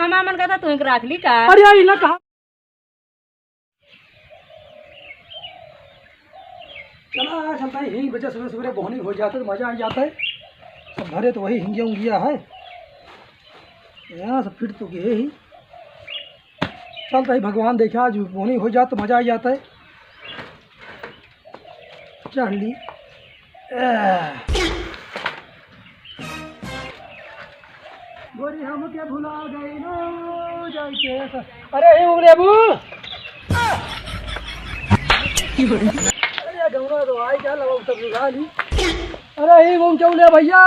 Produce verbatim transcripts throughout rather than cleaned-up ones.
हम मन का था, तू एक राख ली का? अरे, आई ना कहा। चला, चलता है, हींग बेचा, सुबह सुबह बोहनी हो जाता है, मजा आ जाता है। सब भरे तो वही हिंगिया उंगिया है, यहाँ सब फिट तो गए ही। चलता है, भगवान देखा, आज बोहनी हो जाता तो मजा आ जाता है। चढ़ ली। गोरी हमके भुला गई लो जाइके। अरे ही उंगले अबू। अरे गौरा तो आई क्या लगा तब भुला ली। अरे ही घूम के उंगले भैया।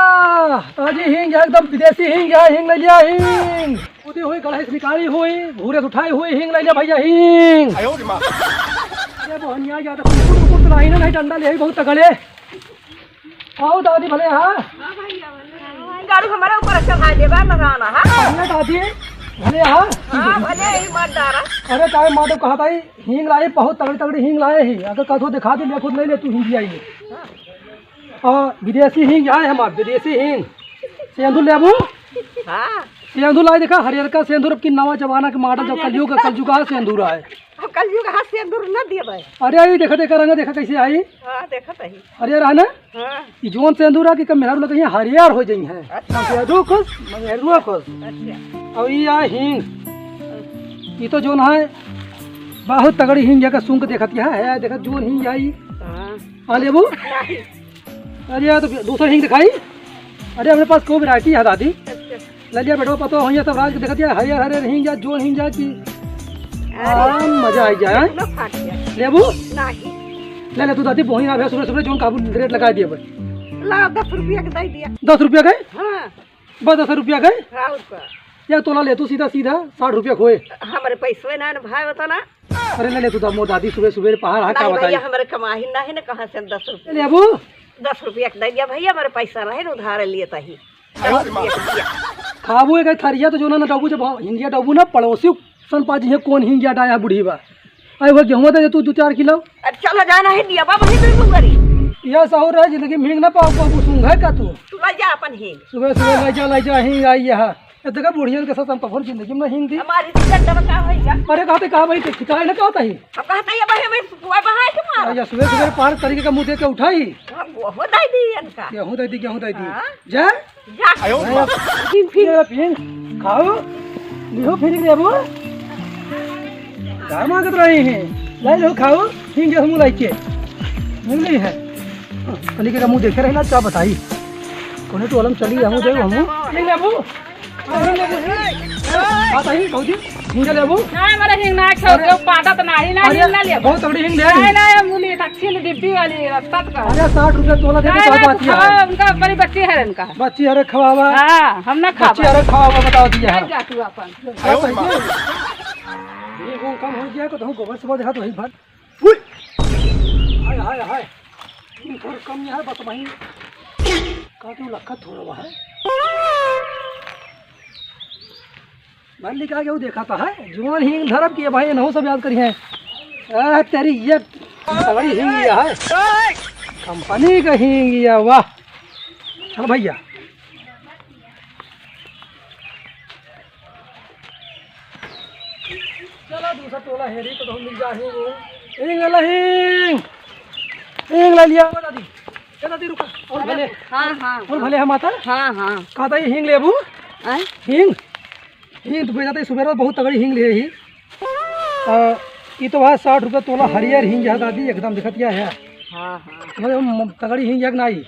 ताजी हींग है एकदम विदेशी हींग है, हींग ले लिया हींग। उदी हुई गढ़े से निकाली हुई, घूरे से उठाई हुई हींग ले लिया भैया हींग। अरे बहनिया ज्यादा कुकुर कुकुर तो नहीं ना, नहीं डंडा ले आई बहुत तगड़े। आओ दादी भले, हाँ। गाड़ू हमारे ऊपर चढ़ा देबा, लगाना, हाँ? भले दादी, भले, हाँ। हाँ, भले ही मत डारा। अरे ताए माधव कहा ताई, हींग लाए, बहुत तगड़ी तगड़ी हींग लाए ही। अगर कथो दिखा दे, ले खुद ले ले, तू हिंदी आई ले। हाँ, विदेशी हींग आए हमार, विदेशी हींग। सेंदुर लेबू? हाँ। सेंदुर लाए देखा, हरियर का सेंदुर, अब की नवा जमाना के मॉडल, जब कलयुग, कलयुग का सेंदुर आए। अब कलयुग हाथ सेंदुर न दिए भाई। अरे, ई देखा, देखा, रंग देखा कैसे आई। हाँ, देखत ही। हरियर है ना? हाँ। ई जोन सेंदुर आ कि कम मेहरारू लगे हैं, हरियर हो जाई हैं। अच्छा। मेहरारू खुश, मेहरारू खुश। अच्छा। और ई आ हींग। ई तो जोन है, बहुत तगड़ी हींग, जेका सूंघ के देखत है, है, देखत जोन हींग आई। हाँ। आ लेबू? नहीं। अरे यार, तो दूसरा हींग दिखाई। अरे, हमरे पास को वैरायटी है दादी। अच्छा। ले लिया बेटवा, पतो हो, ये सब राज के देखत है, हरियर हरियर हींग या जोन हींग या कि अरे। आराम मजा आई जाए, हैं? इतना फाट गया। लेबू? नहीं। ले ले तू दादी, बोही ना भैया, सुबह सुबह जोन काबू रेट लगा दिए भाई। ला, दस रुपया के दे दिया। दस रुपया के? हाँ। बस दस रुपया के? हाँ, उसका। एक तोला ले तू सीधा सीधा, साठ रुपया खोए। हमारे पैसवे ना, ना भाई, बता ना। अरे ले ले तू दा-, मोर दादी सुबह सुबह पहाड़ हाका नहीं बताई। भैया, हमारे कमाही नहीं ना, कहाँ से दस रुपया? ले लेबू? दस रुपया के दे दिया भैया, हमारे पैसा नहीं ना, उधार लिए तही। दस रुपया के दिया। खाबू एक थरिया तो जो ना, ना डबू, जब हिंगिया डबू ना, पड़ोसी सन पाजी है, कौन हिंगिया डाया बुढ़ी बा। अरे वो गेहूं दे दे तू दो चार किलो। अब चला जाना है, दिया बाबा ही दे दूंगा रे। यह सहूर है, जिंदगी में हींग ना पाओ, पाओ, सूंघ है का तू? तू ले जा अपन हींग। सुबह सुबह ले जा, ले जा, हींग आई है। ये देखा बुढ़ियन के साथ हम तो भर जिंदगी में हींग दी। हमारी तो डंडा बता होई जा। अरे कहते कहा भाई, ठिकाए ना कहता ही। अब कहता ये भाई हमें सुबह बहाए के मार। या सुबह सुबह पार तरीके का मुंह दे के उठाई। हम वो दे दी इनका। गेहूं दे दी, गेहूं दे दी। हाँ। जा। जा। आयो माँ। फिर, फिर। ये फिर खाओ। लिहो फिर लेबो। का मांगत रही हैं? ले लो खाओ। फिर गेहूं लाई के। मिल गई है। कली के मुंह देखे रहे ना, का बताई। कोने तो अलम चली, हमू दे, हमू। फिर लेबो। हाँ, सही, भौजी, हिंग लेबू? ना, हमारा हिंग ना खाओ, अरे, केहू पादत नाही, ना अरे, हिंग ना लेबू। बहुत तगड़ी हिंग ले आई। नहीं, नहीं, हम बोली, अच्छी ले, डिब्बी वाली, रस्ता तो का। अरे, साठ रुपया तोला दे, नहीं, तो नहीं, बात यह है। हाँ, उनका बड़ी बच्ची है इनका। बच्ची अरे खवावा। हाँ, हम ना खावा। बच्ची अरे खवावा, बताओ दिया है। नहीं जा तू अपन। हाँ, सही है। ये वो कम हो गया, तो तुम गोबर से बहुत देखा, तो वही भर। उई! हाय, हाय, हाय। इन थोड़ा कम नहीं है, बस वहीं काटे लखा थोड़ा हुआ है। भर निकाल के वो देखा था, है? जुआन हींग धरब कि ये भाई, इनहू सब याद करी हैं। आ, तेरी ये तगड़ी हींग ये है। कंपनी का हींग ये, वाह। चल भैया। चला, दूसरा टोला हेरी तो हम मिल जा हींग। हींग वाला हींग। हींग ले लिया, ओ दादी। ए दादी, रुका। और भले। हाँ, हाँ, और हाँ। भले हम आता। हाँ, हाँ। का ताई हींग लेबू? आय? हींग? हींग तो बेचाते सुबह बहुत तगड़ी हींग ले ही। आ, ई तो है साठ रुपया तोला हरियर हींग है दादी, एकदम दिखत क्या है। हाँ, हाँ। मतलब, हम तगड़ी हींग है कि नहीं?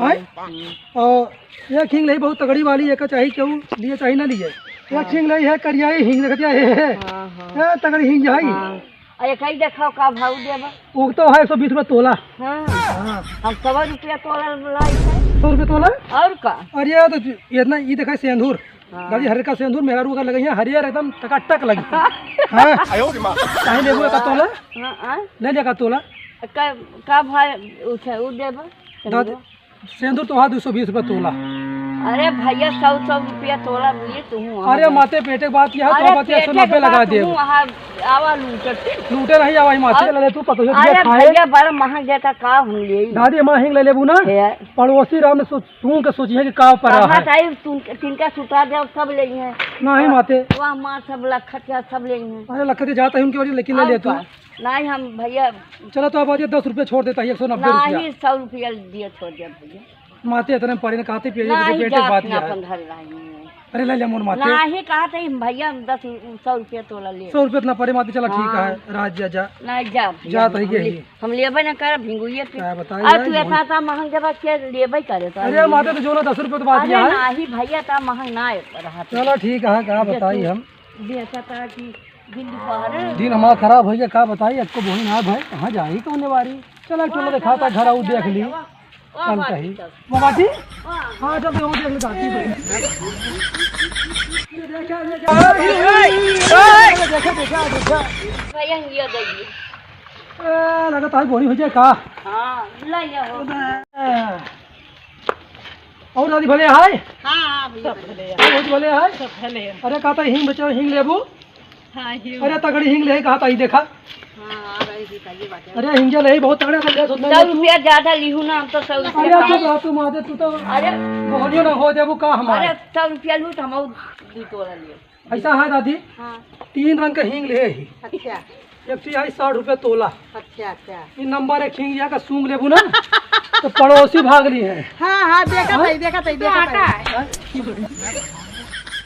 आय? हम्म। और एक हींग लई बहुत तगड़ी वाली, एक चाही केहू लिए चाही ना लिए। एक हाँ। हींग लई है, करियाई हींग देखतिया है। हाँ, हाँ। ए, तगड़ी हींग है। हाँ। और एक ही देखाओ का भाव देबा? वो तो है एक सौ बीस रुपया तोला। हाँ। हाँ। हम सौ रुपया तोला लाई है। सौ रुपया तोला? और का? अरे यार, तो इतना ये देखा सेंदूर। हाँ। गाड़ी हरे का सेंदूर, मेहरारू अगर लगे हैं, हरियर एकदम टकाटक लगी। हाँ। आयो रे माँ। चाहे लेबू का तोला? हाँ, हाँ। ले ले का तोला? का, का भाई उठे, उ देबा? दादी, सेंदूर तो है दो सौ बीस रुपया तोला। अरे भइया, सौ, सौ रुपया तोला लिए तू हूँ, अरे माते, पेटे के बात यह है, अरे तोला बात यह, पेटे के सौ नब्बे लगा बात दे। तू हूँ, हाँ, आवा लूटत। लूटे नहीं आवा ही माते, अरे, ले ले तू पतोहिया अरे खाए। भइया, बड़ा महंग देता, का हम ले? दादी, हमार हिंग ले लेबू ना? हे। पड़ोसी राम ने सोच, तू के सोची है कि का पर कहाँ है? ताई, तू, तिनका सुता दे, सब ले हैं। नहीं माते। वाह, माँ, सब लखत है, सब ले हैं। अरे लखत जाता है उनके वजह, लेकिन ले और ले तू। का? नहीं, हम भइया चलो तो अब आज ये दस रुपया छोड़ देता है, एक सौ नब्बे रुपया। नहीं, सौ रुपया दिए छोड़ दे भइया। माते इतने परे न कहते पिए, नहीं, पेटे जात बात ना है। अपन घर लाए हैं। अरे ले ले मोर माते। नहीं, कहते ही भइया, दस, सौ रुपया तोला ले। सौ रुपया इतना परे माते, चला ठीक हाँ। है, राज जा, जा। नहीं, जा भइया, जा तो हम ये ले-, ही। हम लेबे न करब, भिंगुइये के। क्या बताई अब यार, तू बहुत इतना, इतना महंग देबा, के लेबे करे तो अरे लेबे। माते तो जो ना दस रुपया तो बात अरे यह है। नहीं भइया, इतना महंग ना है रहा। चलो ठीक है, क्या बताई हम। बेचता था कि दिन दोपहर। दिन हमारा खराब होइ गया, का बताई, एको बोही ना भाई, कहाँ जाई कौने बारी? चला, चलो, देखा था घर आऊ देख ली। चल कही। बाबाजी? हाँ, चल तो देख ली, काकी बहन। देखा, देखा, देखा, देखा। भइया, ये दे दिए। ए, लगता है बोही होइ जाए का? हाँ, ले आओ। ए, और दादी भले है? हाँ, हाँ, भइया, भले। और भौजी भले है? सब भले। अरे, कहता हिंग बेचो, हिंग लेबू? हाँ, हिंग। अरे, तगड़ी हिंग ले, कहता ही देखा। हाँ, हाँ, भाई, जी, सही बात है। अरे, हिंगे ले, बहुत तगड़ा कर लिया, सोचना सौ नहीं तू। रुपया ज्यादा लिहू ना, हम तो सौ रुपया अरे, चुप कम। रह तू, माते, तू तो अरे। मोहनियो ना हो देबू का हमारे? अरे, सौ रुपया लू तो हम और दू तोला लियो। ऐसा है दादी, हाँ। तीन रंग के हींग ले ही। अच्छा। एक चीज आई साठ रुपया तोला। अच्छा, अच्छा। ई नंबर एक हींग या का सूंघ लेबू ना, तो पड़ोसी भाग ली है। हाँ, हाँ, देखा हाँ? था, देखा था, देखा था। हाँ?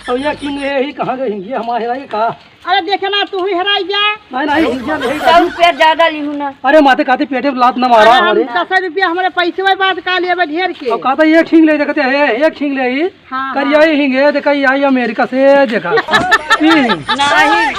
अब ये हींग ले ही कहाँ गई हींग? ये हमारे रही का? अरे देखे ना, तू ही हेराई जा। नहीं, नहीं, हींग ले ही सौ रुपया ज्यादा लिहू ना। अरे माते कहते पेटे पे लात ना मारा अरे हम हमारे। दस रुपया हमारे पैसे में बात का लेबे ढेर के। अब कहता ये हींग ले, देखते हैं, ये हींग ले ही। हाँ, करिया हाँ। ही हिंगे, देखा, ये आई अमेरिका से, देखा। ई हिंग। नहीं।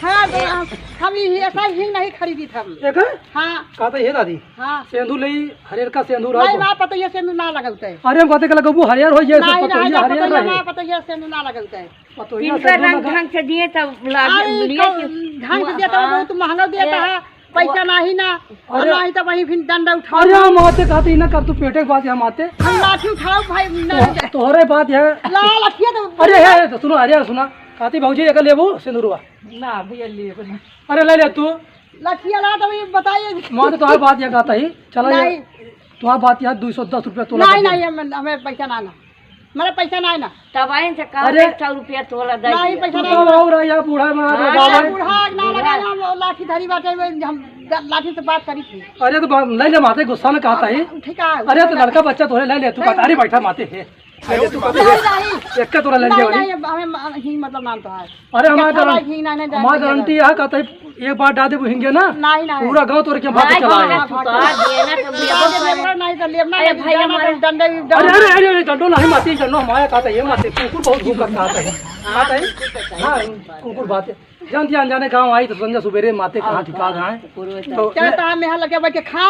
हाँ, तो हम, हम ये ऐसा हिंग नहीं खरीदी था हम। एक है? हाँ। का तो ये दादी? हाँ। सेंदूर ले, हरियर का सेंदूर नहीं, है। ना पता ये सेंदूर ना लगौते। अरे, हम कहते के लगबू, हरियर हो, ये सब नहीं, पता नहीं, ये हरियर पता ये रहे। ना पता ये सेंदूर ना लगौते। पता ये इनका सेंदूर रंग लगा। ढंग से दिए तब लाग अरे, दुनिया को के ढंग से देता है, हाँ। बहुत महंगा देता ए, है। पैसा नाही ना, अरे। नाही तो वहीं फिर डंडा उठाओ। अरे हम आते कहते ही ना कर तू पेटे के बात हम आते। हम लाठी उठाओ भाई, ना तो, तोहरे बात है। ला लठिया तो अरे है तो सुनो, अरे सुना, कहती भौजी एक लेबू सिंदूरवा। ना भैया ले बना। अरे ले ले तू। लठिया ला तो ये बताइए। माँ तो तोहरे बात ये कहता ही, चला ये। नहीं। तोहरे बात यार दो सौ दस रुपया तोला नहीं, दे दे। नहीं, हमें, हमें पैसा ना, ना। मेरा पैसा ना है ना। तब आइन से कहा अरे, सौ रुपया तोला दे नहीं, दिया। पैसा तू नहीं तो है। और यार बूढ़ा बना हाँ, बाबा अरे है। बूढ़ा ना लगा, हम लाठी धरी बाटे, हम लाठी से बात करी थी। अरे तो बा-, ले ले माते गुस्सा में कहता ही। ठीक है। अरे तो लड़का बच्चा तोहरे ले ले तू नहीं। कहता, अरे बैठा माते है। ले ले तू कहता नहीं, है। नहीं। एक का तोरा ले नहीं, ले। नहीं, हमें मा-, ही मतलब नाम तो है। अरे हमारा देखा गारं-, भाई, ही नहीं, नहीं, हमारा नहीं, गारंटी नहीं। यह कहता है, एक बार डाल दे वो हिंगे ना, नहीं, नहीं। पूरा गाँव तोरे के भाग नहीं, चला नहीं, आए। नहीं, नहीं, नहीं, नहीं, नहीं, तो लेबो करे। नहीं, तो लेब ना, अरे नहीं, भाई, जाना हमारे तो डंडे ही अरे, डंडे। अरे, अरे, अरे, डंडो नहीं माती, डंडो हमारे कहता है, ये माती, कुकुर बहुत भूख करता है। हाँ, कहता है। कुकुर कुकुर कहता है। हाँ, कुकुर बात है। जान दिया, अनजाने गाँव आई तो संझा सुबेरे माते कहाँ हाँ, ठिका हाँ, गए। कुकुर होता है। तो क्या मैं कहा, मैं यहाँ लगे बैठ के खा?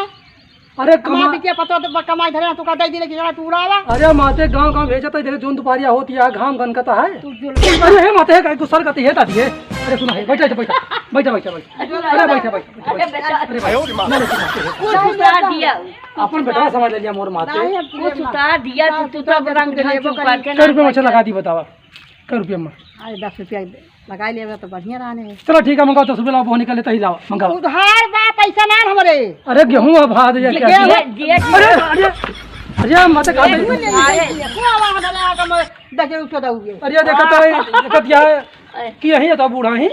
अरे कमा कमा के पता तो कमाई धरे, तू का दे दिले कि जरा तू उड़ावा। अरे माते गाँव गाँव भेजत है, देखे जोन दुपहरिया होती है, घाम गन कहता है। तू जुल्म अरे हे माते, है गुस्सा करती है दादी है। अरे सुना है, बैठा, बैठा, बैठा, बैठा, बैठा। अरे बैठा, बैठा, बैठा, अरे बैठा। बेटा। अरे भाई, अरे माते है। कुछ उतार दिया। अपन बेटा समझ लिया मोर माते। नहीं, अब कुछ उतार दिया, तू, तू तो रंग ढंग से उतार के कै रुपया में अच्छा लगा दी बतावा? कै रुपया में? अरे दस रुपया लगा लेगा तो बढ़िया रहने है। चलो ठीक है, मंगाओ दस रुपया लाओ, बोहनी कर लेता ही लाओ, मंगाओ। उधार बा, पैसा ना हमरे। अरे गेहूं अब हाथ ये क्या? गेहूं, गेहूं। अरे, अरे, अरे, हम बातें खाते गेहूं ले लीजिए, अरे। गेहूं आवा हमारे आगे में दस रुपया दउगे। अरे, देखा तो है, देखा क्या है अरे। कि यही है तो बूढ़ा ही।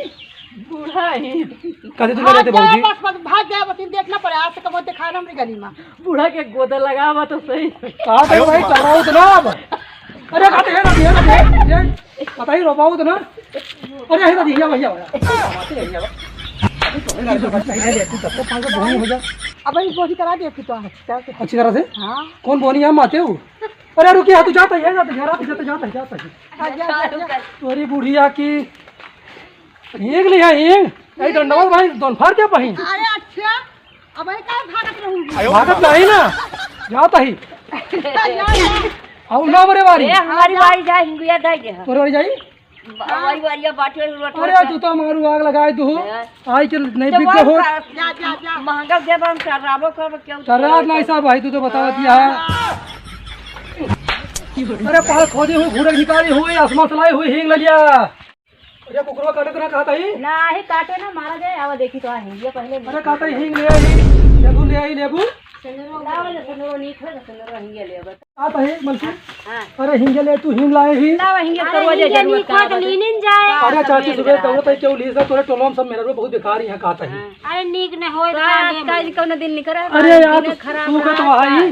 बूढ़ा ही। कहते तू ले लेते भाग गया, भौजी। बस, बस, भाग गया, बस, देखना पड़ा, आज से कबो देखा ना हमरी गली में। बूढ़ा के गोदा लगावा तो सही। कहा था भाई, चलाओ तो ना अब। अरे, कहते हैं ना, ये ना, ये, ये। पता ही रोपाऊ तो ना। अरे, हे दादी, हिया, हिया, हिया। अभी तो है, तू दस से पाँच का बोनी हो जा। अब ये बोनी करा दे, फिर तो अच्छी तरह से। अच्छी तरह से? हाँ। कौन बोनी है, माते हो? अरे, रुकिए, तू जाता है, जाता है, जाता है, जाता है, जाता है। आ, जा, जा, जा। तोरी बुढ़िया की हींग लिया, हींग। ए, डंडवा भाई, दोन फार क्या पहिन? अरे, अच्छा। अब ये का भागत रहूंगी? भागत नहीं ना, जाता ही। जा, जा। अब ना मरे वाली। ए, हमारी बारी जाए, हिंगुया दे दे। तोरे वाली जाई? ब-, वही वाली बाटे, रोट अरे, रोट। तू तो मारू आग लगाए तू। हैं? आई के नहीं तो बिक हो। जा, जा, जा। महंगा देबा हम शराबो करब, क्यों शराब नहीं साहब, भाई, तू तो बता दिया है। अरे पहाड़ खोदे हुए, घूरे निकाले हुए, आसमान से लाए हुए हींग ले लिया। अरे कुकुरवा काटे तो ना कहत ही? नाही काटे ना, मारा जाए। आवा देखी तो आ हिंगिया पहले। अरे कहत ही हींग ले आई, लेबू ले आई, लेबू। सिंदूरो लावा ले, सिंदूरो नीक है, सिंदूरो हिंगिया ले बस। कहत ही मलकिन। हाँ। अरे हिंगिया ले, तू हींग लाए ही। लावा हिंगिया अरे तरुआ जे हिंगिया जरूरत नीक का है तो बाटे। लीनिन जाए। अरे चाची सुबह दौड़त ही क्यों ली से, तोरे टोलवा में सब मेहरारू बहुत बेकार ही है कहत ही। हाँ। अरे नीक न होए तो का आज लेबू? काल कौनो दिन निकरा अरे यार, बिना तू, खराब तू का तो रहा वहाँ का? ही।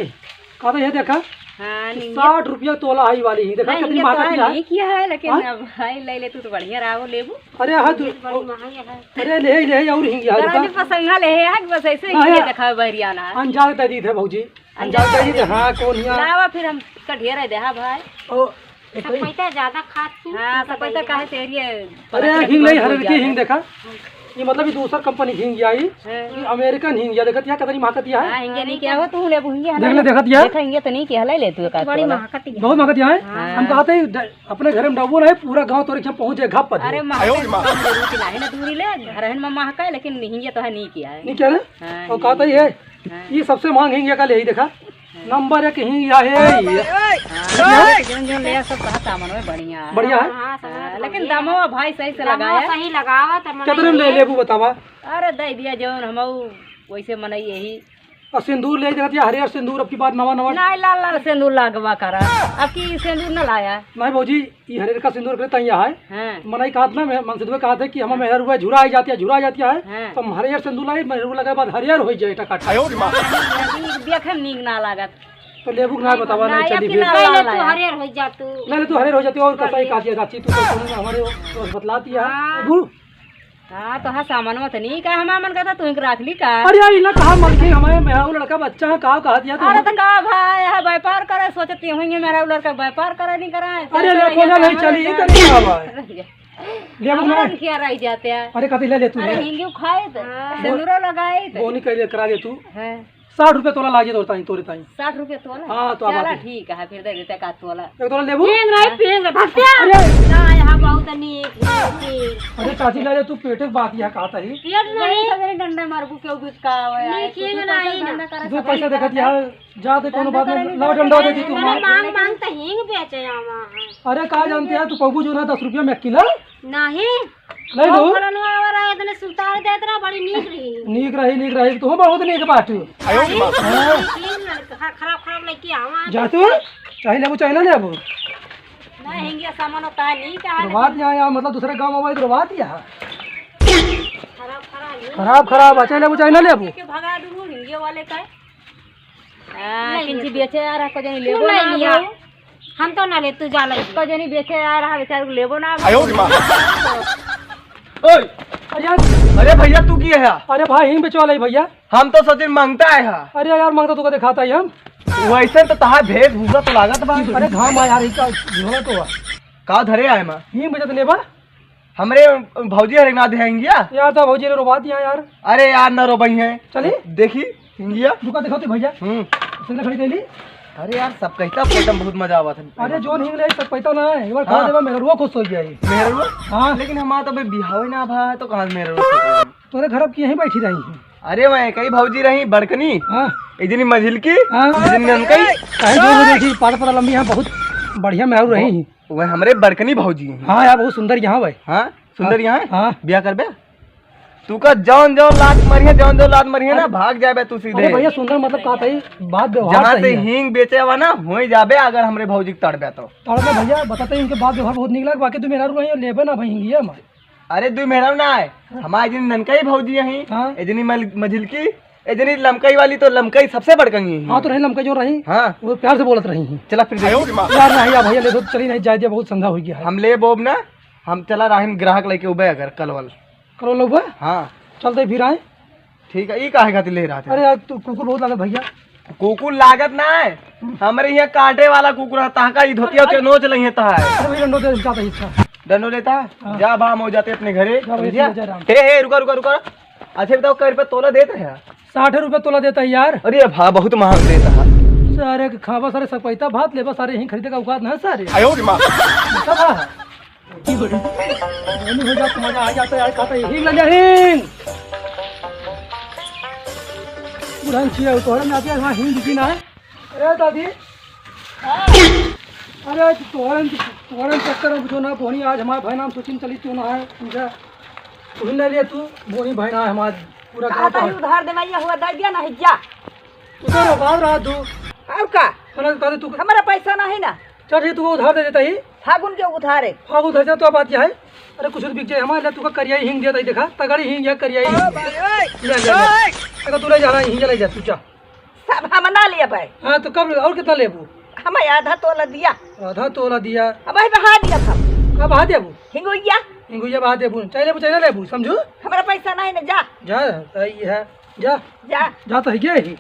कहत ही ये देखा, हाँ, निंगे। साठ रुपया तोला आई वाली ही, देखा नहीं, कितनी ये तो महंगा है, दिया है। नहीं किया है, लेकिन हाँ? अब भाई ले ले, तू तो बढ़िया रहा हो, लेबू। अरे हाँ, तू, बड़ी महंगी है। अरे ले, ले, और हिंगिया, गरानी देखा। पसंगा ले है, बस ऐसे हाँ, हिंगिया हाँ। दिखावे बहरियाना। अनजान दे दी थे भौजी, अनजान दे दी थे, हाँ, कौन हिया? लावा फिर हम कढ़िया रह दे, हाँ भाई। ओ, एक सब ही। पैसा ज्यादा खात तू, हाँ, सब सब पैसा पैसा काहे तेरी है? अरे, पलक हिंग नहीं, पलक हरे हो की हिंग जाए। देखा। ये मतलब ये दूसर कंपनी की हिंग आई, हाँ। ये अमेरिकन हिंग या देखत या कतरी महकत या है। हाँ, हिंगे नहीं क्या हो तू लेबू हिंगे देख ले, हला। देखत या। देखा हिंगे तो नहीं क्या हला ले तू का बड़ी तोला। महकत ही है। बहुत महकत या है। हाँ। हम कहत ही ड-, अपने घर में डबो नहीं, पूरा गांव तोरे के पहुंच जाए घप पर। अरे महकत है, दूरी के नहीं ना दूरी ले, घर में महका है, लेकिन हिंगे तो है नहीं क्या है। नहीं क्या ना? हाँ, और कहत ही है, हाँ। ये सबसे महंग हिंग या का ले ही देखा। नंबर एक हिंग या है ये। हाँ, जौन जौन ले सब कहा सामान में बढ़िया है। बढ़िया है? हाँ, हाँ, सामान हाँ, लेकिन बढ़िया है। दामवा भाई सही से दामवा लगाया। सही लगावा त मनई कितने में ले है। लेबू बतावा? अरे दे दिया जौन हम वैसे मनई यही। और सिंदूर ले जाती है, हरियर सिंदूर अब की बार नवा नवा। नहीं, लाल लाल सिंदूर लगवा करा। अब की सिंदूर न लाया। नहीं भौजी, ई हरियर का सिंदूर करे तैया है। हाँ। मनई कहत ना, मैं मनसिदुआ कहत है कि हम मेहरुआ झुरा आई जाती है, झुरा आई जाती है। हाँ। तो हम हरियर सिंदूर लाई, मेहरुआ लगे बाद हरियर हो जाए टकाटक। देखे में नीक ना लागत। तो लेबू के ना बतावा, ना, नहीं चली फिर। ना ले ले तू, हरियर हो जा तू। ले ले तू, हरियर हो जाती और कसाई काटिया चाची, तू तो सुन हमारे वो, वो बतलाती है। हाँ। लेबू। हाँ, तो हाँ, सामान मत नहीं का, हमार मन का था, तू ही राख ली का? अरे, यार, इला कहा मन के, हमारे मेहरारू लड़का बच्चा है, का कहा दिया तू? अरे, तो का भाई, यह व्यापार करे, सोचती हूँ, ये मेहरारू लड़का व्यापार करे, नहीं करा है, अरे, ले, कोना नहीं चली, ये तो नहीं कहा भाई। ले, अब हमारे ना। क्या रह जाते हैं? अरे, कथी ले ले तू, अरे, ले। हिंगी खाए तो, हाँ। सिंदूरो लगाए तो। बोनी कर ले, करा दे तू। हाँ। साठ रुपया तोला लागे तोरे ताई, तोरे ताई। साठ रुपया तोला? हाँ, तो चला, आबादी। ठीक है, फिर दे देते का तोला। एक तोला लेबू? पेंग रहे, पेंग रहे, भक्तिया। अरे। ना, यहाँ बहुत नीक है, पेंग। अरे चाची, ले ले, तू पेटे के बात यहाँ कहत ही। पेट नहीं। सगरे डंडा मारबू, केहू भी का होए, नीक तू है, तो ना, पैसा ही ना। धंधा करा, दो सगरे पैसा देखत यहाँ, जा दे, कोनो धंधा बात करे नहीं, नहीं, लाओ, डंडा दे दी तू, मार। मांग, मांग तो हींग बेचे आवा है। अरे, का जानते हैं, तू पबू जो ना दस रुपया में एक किलो? नहीं। नहीं दो। फलनवा वाला इतने सुतार देत रहा, बड़ी नीक रही। नीक रही, नीक रही, तू बहुत नीक बाटू। आयो रे बाप। हाँ। नीक, नीक लड़का, खराब, खराब लड़की आवा। जा तू, चाहे लेबू, चाहे ना लेबू। ना, हिंगिया सामान होता है, नहीं कहा तो लेकिन बात यहाँ, यहाँ, मतलब, दूसरे गाँव में आवा, इधर बात यहाँ। खराब, खराब, ये खराब, खराब, चाहे लेबू, चाहे ना लेबू। के भगा दूँ, हिंगिया वाले का। हाँ, नहीं किंची लेते। बेचे आ रहा, को जानी क्यों लेबो नहीं ना लिया? हो। हम तो ना ले, तू जा ले। को जानी बेचे आ रहा, बेचारे को लेबो ना। आयो रे माँ। ओए, अरे यार। अरे भैया, तू की है? अरे भाई, हिंग बेचवा ले भैया। हम तो सोचे मांगता है हा। अरे यार, मांगता तू का दिखाता ही हम। वैसे तो तहार भेष भूषा तो लागत बा। अरे घाम आ यार, इसका झोला तो बा। का धरे आए माँ? हिंग बेचत लेबा? हमरे भौजी हरे ना दे हिंगिया। यार, तो भौजी ने रोवा दिया यार। अरे यार, ना रोबई है। चली। देखी, हिंगिया। रुका, देखो तो भैया। हम्म। उसने खड़ी कैली। अरे यार, सब कहता एकदम बहुत मजा आवत है। अरे, जोन हिंग ले, सब कहता ना है। एक बार खा हाँ। देबा, मेहरुआ खुश हो जाए। मेहरुआ? हाँ। लेकिन हमारा तो अभी बिहावे ना भा, तो कहाँ से मेहरुआ खुश हो जाए? तोरे घर अब की यहीं बैठी रही है। अरे, वह कई भौजी रही, बड़कनी। हाँ। एक जनी मझिलकी, हाँ। एक जनी ननकई। कहीं जोर हो देखी, पार पर लंबी यहाँ बहुत बढ़िया मेहरू रही। वह हमरे बड़कनी भौजी हैं। हाँ यार, बहुत सुंदर यहाँ भाई। हाँ, सुंदर हाँ, यहाँ है? हाँ। ब्याह करबे? तू का जौन जौन लात मरिहे, जौन जौन लात मरिहे ना, अरे, भाग जाबे तू सीधे। अरे भैया, सुंदर मतलब का था, बात व्यवहार जहाँ सही से है। हींग बेचे हुआ ना, होई जाबे अगर हमरे भौजी के तड़बे तो। तड़बे भैया, बताते हैं, इनके बात व्यवहार बहुत नीक लगे, बाकी तू मेहरारू रही हो, लेबे ना भाई हिंगिया हमारे। अरे, दू मेहरारू ना है, हाँ। हमारे जनी ननकई भौजी यहीं, हाँ। ए जनी मल-, मझिलकी, ए जनी लमकई वाली तो लमकई सबसे बड़कंगी है। हाँ, तो रही लमकई जो रही, हाँ। वो प्यार से बोलत रही है। चला फिर देखी। यार नहीं यार भैया, ले दो, चली नहीं, जाए दिया, बहुत संधा हो गया है। हम ले बोब ना, हम चला रही ग्राहक लेके उबे अगर कल वाला। कल वाला उबे? हाँ। चलते फिर आए। ठीक है, ई काहे खातिर ले रहा था? अरे यार, तू कुकुर बहुत लागत भैया। कुकुर लागत ना है, हमरे यहाँ काटे वाला कुकुर है, तहका ई धोतिया अरे, के नोच लइहे तहार। अरे भैया, डंडो दे, ज्यादा ही अच्छा। डंडो लेता? हाँ। जा बा, हम हो जाते अपने घरे, जा भैया, समझिया? जा राम। हे, हे, रुका, रुका, रुका। अच्छा बताओ, कै रुपया तोला देत रहे? साठ रुपया तोला देता है यार। अरे भा, बहुत महंग देता है। सारे के खावा, सारे सपैता भात लेबा, सारे यहीं खरीदे का औकात ना है सारे। आयो रे माँ। सब है। बोनी हो जात, मजा आ जाता यार, खाता ही हिंग लगे हिंग। बुढ़न छिया, तोहरे में आती है, हाँ, हिंग दिखी ना है। अरे दादी। अरे, तोहरन, तोहरन चक्कर में जो ना बोहनी, आज हमार भाई नाम सोचिन चली, तू ना है, पूजा। तू ही ले लिया तू, बोहनी भाई ना है हमार, पूरा गाँव कहता तो ही है। उधार देना, ये हुआ, दे दिया नहीं, जा। तू तो बात रहा तू। और का? मने कहते तू हमारा पैसा नहीं ना। चल, ये तू उधार दे देता ही। फागुन के उधार है। फागुन उधार से तो बात यह है। अरे, कुछ बिक जाए हमारे, ले तू का करिया हींग दिया था, देखा, तगड़ी हींग या करिया हींग। ले, ले, ले। अगर तू ले जा रहा है, हींग ले जा, तू जा। सब हम ना लेबै। हाँ, तो कब, और कितना लेबू? हम आधा तोला दिया। आधा तोला दिया। अब भाई बहा दिया सब। का बहा देबू? हिंगुइया। हिंगुइया बहा देबू, चाहे लेबू, चाहे ना लेबू, समझू? हमारा पैसा नहीं ना, जा। जा, सही है, जा। जा। जा तो है, ये ही।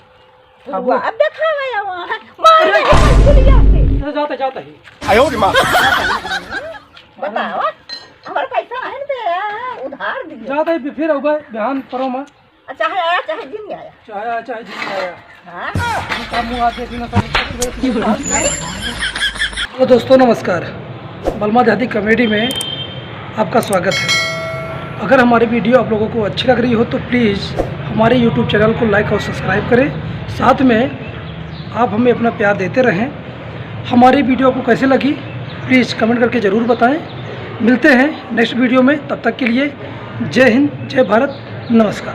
अब अब देखा है वहाँ, मार दे पुलिया से। जा, जाता, जाता ही। बताओ, हमारा पैसा नहीं दे, उधार दिए। जाता ही, फिर अब बिहान परो में। चाहे आया, चाहे जिन आया। चाहे आया, चाहे जिन आया। हाँ। हम काम मुँह आके बिना सब। हेलो दोस्तों, नमस्कार। बलमा देहाती कॉमेडी में आपका स्वागत है। अगर हमारी वीडियो आप लोगों को अच्छी लग रही हो तो प्लीज़ हमारे YouTube चैनल को लाइक और सब्सक्राइब करें। साथ में आप हमें अपना प्यार देते रहें। हमारी वीडियो आपको कैसे लगी, प्लीज़ कमेंट करके ज़रूर बताएं। मिलते हैं नेक्स्ट वीडियो में, तब तक के लिए जय हिंद, जय भारत, नमस्कार।